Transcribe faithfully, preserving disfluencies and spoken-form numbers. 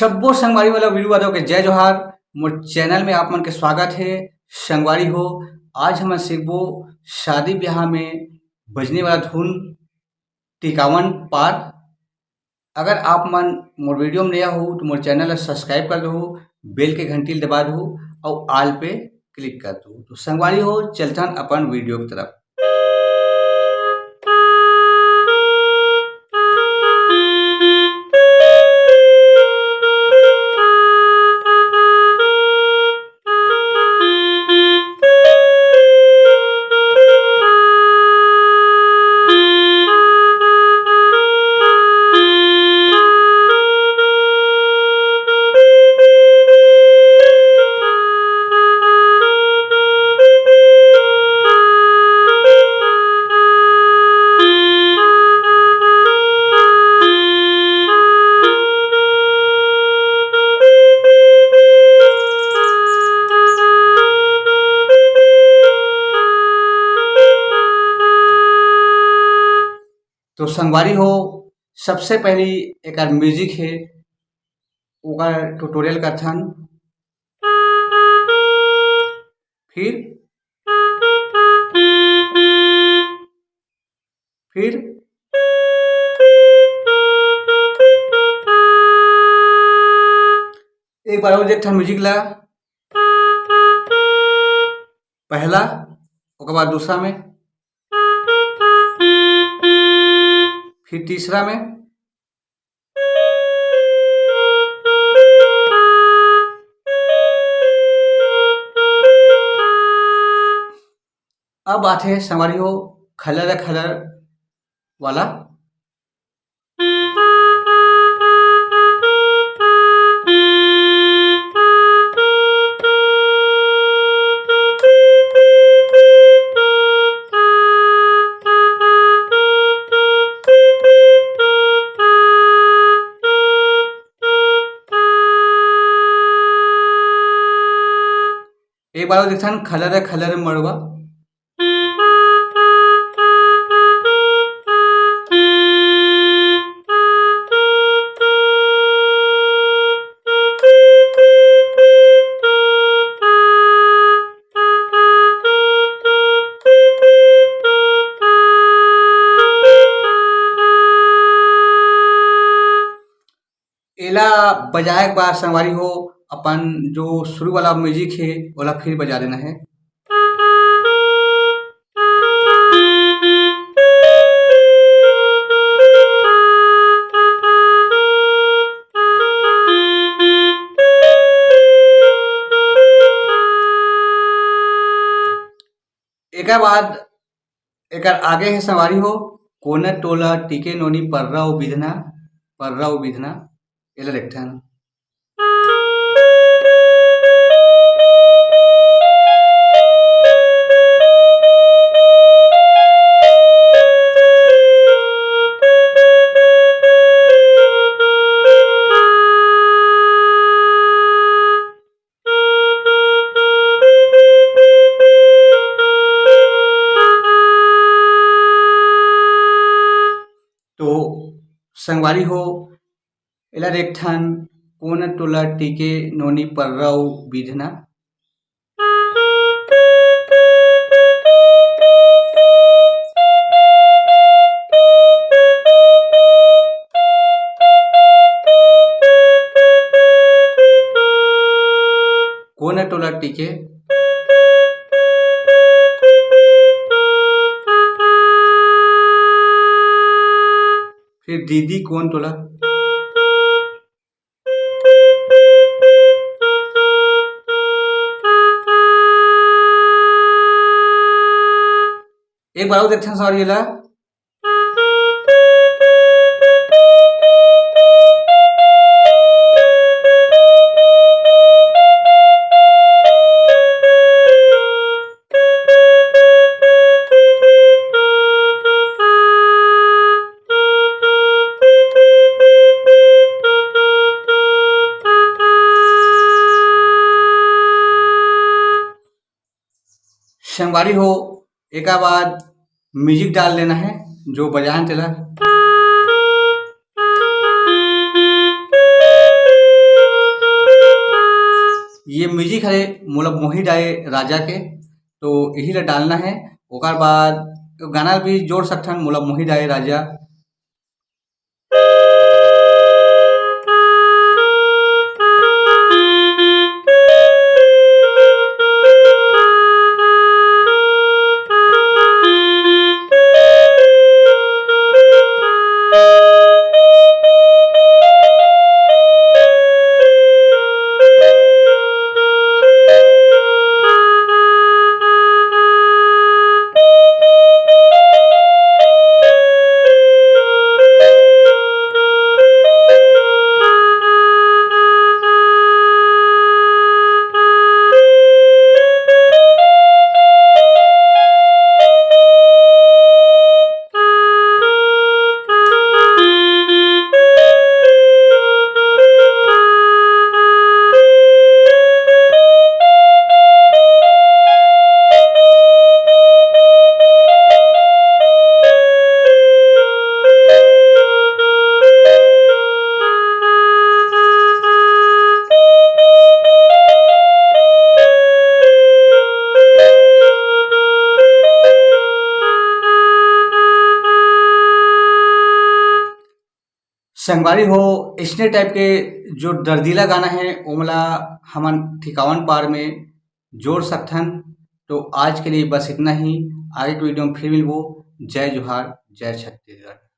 सब्बो संगवारी वाला वीरू यादव के जय जोहार। मोर चैनल में आप मन के स्वागत हे। संगवारी हो, आज हमन सीखबो शादी ब्याह में बजने वाला धुन टिकावन पार। अगर आप मन मोर वीडियो में नया हो तो मोर चैनल ला सब्सक्राइब कर दो, बेल के घंटी ला दबा दो और ऑल पे क्लिक कर दो। तो संगवारी हो, चलथन अपन वीडियो की तरफ। तो संगवारी हो, सबसे पहली एकर म्यूजिक हे, ओकर ट्यूटोरियल करथन। फिर, फिर एक बार और देखथन म्यूजिक ला। पहला, ओकर बाद दूसरा में, फिर तीसरा में। अब आथे संगवारी हो खलर खलर वाला। एक बार और देखथन, खलर खलर मड़वा। एला बजाए के बाद संगवारी हो, अपन जो शुरू वाला म्यूजिक हे, ओला फिर बजा देना हे। एकर बाद एकर आगे हे संगवारी हो, कोन टोला टिके नोनी पर्रा ओ बिधना, पर्रा ओ बिधना, एला देखथन। तो संगवारी हो, एला देखथन, कोन टोला टिके नोनी पर्रा ओ बिधना। कोन टोला टिके। फिर दीदी कोन टोला। एक बार और देखथन संगवारी ला। संगवारी हो, एका बाद म्यूजिक डाल लेना है, जो बजान तेला। हरे मोला मोही डारे राजा के, तो यही ला डालना है। ओकर बाद गाना भी जोड़ सकथन, मोला मोही डारे राजा। संगवारी हो, इसने टाइप के जो दर्दीला गाना है, ओमला हमन ठिकावन पार में जोड़ सकथन। तो आज के लिए बस इतना ही। आगे के वीडियो में फिर मिलबो। जय जोहार, जय छत्तीसगढ़।